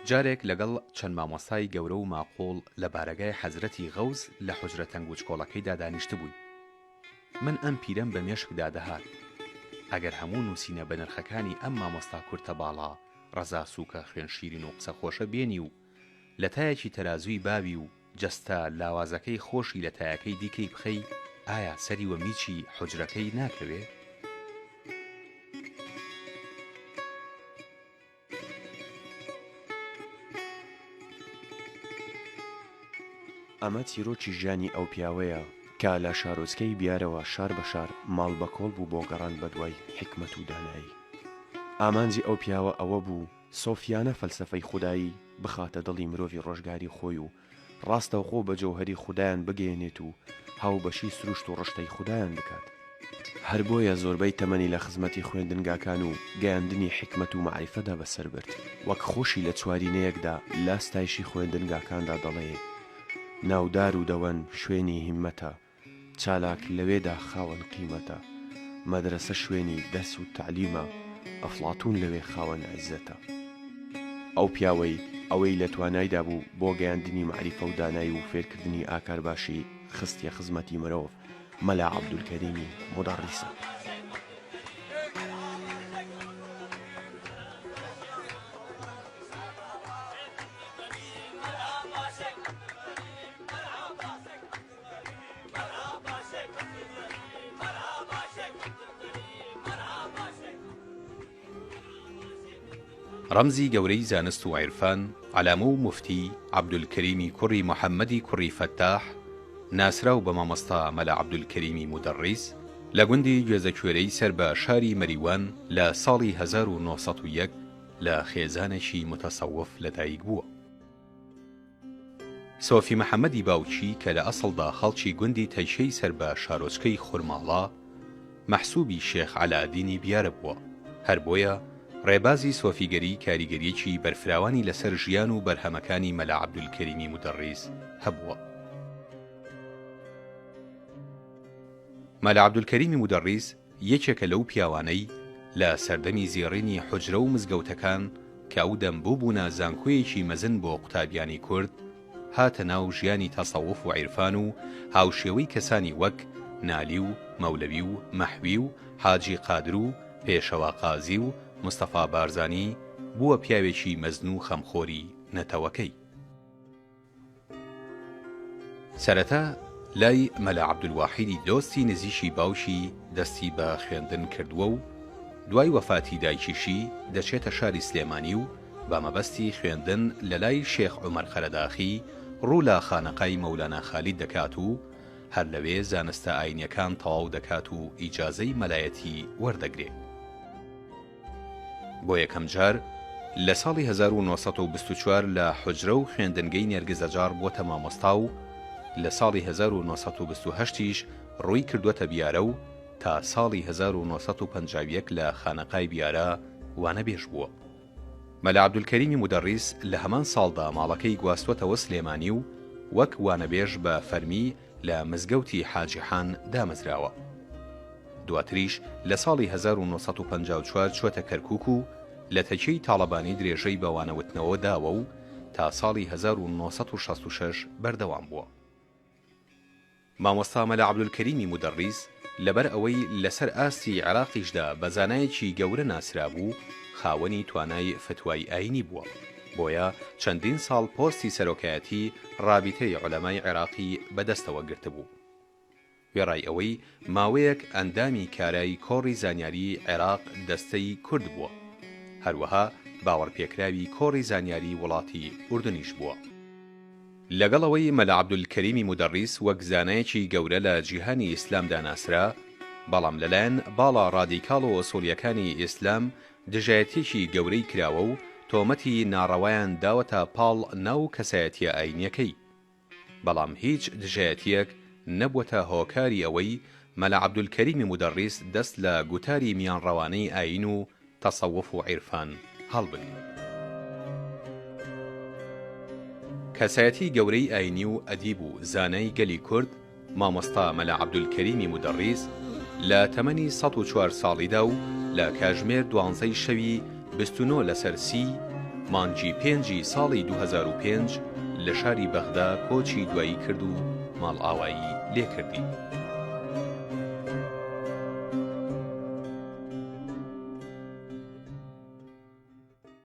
جارێک لەگەڵ چەند مامۆستای گەورە و ماقوڵ لە بارەگای حەزرەتی غەوس لە حوجرە تەنگ وچکۆڵەکەیدا دانیشتبووین. من ئەم پیرەم بە مێشکدا دەهات. ئەگەر هەموو نووسینە بەنرخەکانی ئەم مامۆستا کورتە باڵا ڕەزا سووکە خوێن شیرین و قسە خۆشە بێنی و لە تایەکی تەرازووی باوی و جەستە لاوازەکەی خۆشی لە تایەکەی دیکەی بخەی ئایا سەری وە میچی حوجرەکەی ناکەوێ؟ ئەمە چیرۆکی ژیانی ئەو پیاوەیە کە لە شارۆچکەی بیارەوە شار بە شار، ماڵ بە کۆڵ بوو بۆ گەڕان بەدوای حیکمەت و دانایی. ئامانجی ئەو پیاوە ئەوە بوو سۆفیانە فەلسەفەی خودایی بخاتە دڵی مرۆڤی ڕۆژگاری خۆی و ڕاستەوخۆ بە جەوهەری خودایان بگەیەنێت و هاوبەشی سروشت و ڕشتەی خودایان بکات. هەر بۆیە زۆربەی تەمەنی لە خزمەتی خوێندنگاکان و گەیاندنی حیکمەت و مەعریفەدا بەسەر برد. وەک خۆشی لە چوارینەیەکدا لە ستایشی خوێندنگاکاندا دەڵێ، ناودار و دەوەن شوێنی هیممەتە، چالاک لەوێدا خاوەن قیمەتە، مەدرەسە شوێنی دەرس و تەعلیمە، ئەفڵاتوون لەوێ خاوەن عیززەتە. ئەو پیاوەی ئەوەی لە توانایدا بوو بۆ گەیاندنی مەعریفە و دانایی و فێرکردنی ئاکارباشی خستیە خزمەتی مرۆڤ، مەلا عەبدولکەریمی مودەڕیسە. ڕەمزی گەورەی زانست و عیرفان، عەلامە و موفتی عەبدولکەریمی کوڕی محەممەدی کوڕی فەتاح، ناسراو بە مامۆستا مەلا عەبدولکەریمی مودەڕیس، لە گوندی گوێزەکوێرەی سەر بە شاری مەریوان لە ساڵی 1901 لە خێزانێکی موتەسەوف لەدایک بووە. سۆفی محەمەدی باوکی کە لە ئەسڵدا خەڵکی گوندی تەکیەی سەر بە شارۆچکەی خورماڵە، مەحسوبی شێخ عەلائەدینی بیارە بووە، هەر بۆیە ڕێبازی سۆفیگەری کاریگەرییەکی بەرفراوانی لەسەر ژیان و بەرهەمەکانی مەلا عەبدولکەریمی مودەڕیس هەبووە. مەلا عەبدولکەریمی مودەڕیس یەکێکە لەو پیاوانەی لە سەردەمی زێڕینی حوجرە و مزگەوتەکان کە ئەو دەم بووبوونە زانکۆیەکی مەزن بۆ قوتابیانی کورد، هاتە ناو ژیانی تەسەوف و عیرفان و هاوشێوەی کەسانی وەک نالی و مەولەوی و مەحوی و حاجی قادر و پێشەوا قازی و مستەفا بارزانی بووە پیاوێکی مەزن و خەمخۆری نەتەوەکەی. سەرەتا لای مەلا عەبدولواحیدی دۆستی نزیکی باوکی دەستی بە خوێندن کردووە و دوای وەفاتی دایکیشی دەچێتە شاری سلێمانی و بە مەبەستی خوێندن لە لای شێخ عومەر قەرەداخی ڕوو لە خانەقای مەولانا خالید دەکات و هەر لەوێ زانستە ئاینیەکان تەواو دەکات و ئیجازەی مەلایەتی وەردەگرێ. بۆ یەکەم جار لە ساڵی 1924 لە حوجرە و خوێندنگەی نێرگزەجاڕ بۆتە مامۆستا و لە ساڵی 1928 یش ڕووی کردووەتە بیارە و تا ساڵی 1951 لە خانەقای بیارە وانەبێژ بووە. مەلا عەبدولکەریمی مودەڕیس لە هەمان ساڵدا ماڵەکەی گواستووەتەوە سلێمانی و وەک وانەبێژ بە فەرمی لە مزگەوتی حاجی حان دامەزراوە. دواتریش لە ساڵی 1954 چووەتە کەرکووک و لە تەکیەی تاڵەبانی درێژەی بە وانەوتنەوە داوە و تا ساڵی 1966 بەردەوام بووە. مامۆستا مەلا عەبدولکەریمی مودەڕیس لەبەر ئەوەی لەسەر ئاستی عێراقیشدا بە زانایەکی گەورە ناسرابوو، خاوەنی توانای فتوای ئایینی بووە، بۆیە چەندین ساڵ پۆستی سەرۆکایەتی ڕابیتەی عولەمای عێراقی بەدەستەوە گرتبوو. وێڕای ئەوەی ماوەیەک ئەندامی کارای کۆڕی زانیاری عێراق دەستەی کورد بووە. هەروەها باوەڕپێکراوی کۆڕی زانیاری وڵاتی ئوردنیش بووە. لەگەڵ ئەوەی مەلا عەبدولکەریمی مودەڕیس وەک زانایەکی گەورە لە جیهانی ئیسلامدا ناسرا، بەڵام لەلایەن باڵا ڕادیکاڵ و ئوسوڵییەکانی ئیسلام دژایەتییەکی گەورەی کراوە و تۆمەتی ناڕەوایان داوەتە پاڵ ناو و کەسایەتییە ئایینییەکەی. بەڵام هیچ دژایەتییەک نەبووەتە هۆکاری ئەوەی مەلا عەبدولکەریمی مودەڕیس دەست لە گوتاری میانڕەوانەی ئایین و تەسەوف و عیرفان هەڵبگرێ. کەسایەتی گەورەی ئاینی و ئەدیب و زانای گەلی کورد، مامۆستا مەلا عەبدولکەریمی مودەڕیس لە تەمەنی 104 ساڵیدا و لە کاژمێر دوانزەی شەوی 29 لەسەر سی مانگی پێنجی ساڵی 2005 لە شاری بەغدا کۆچی دوایی کرد و ماڵئاوایی لێکردین.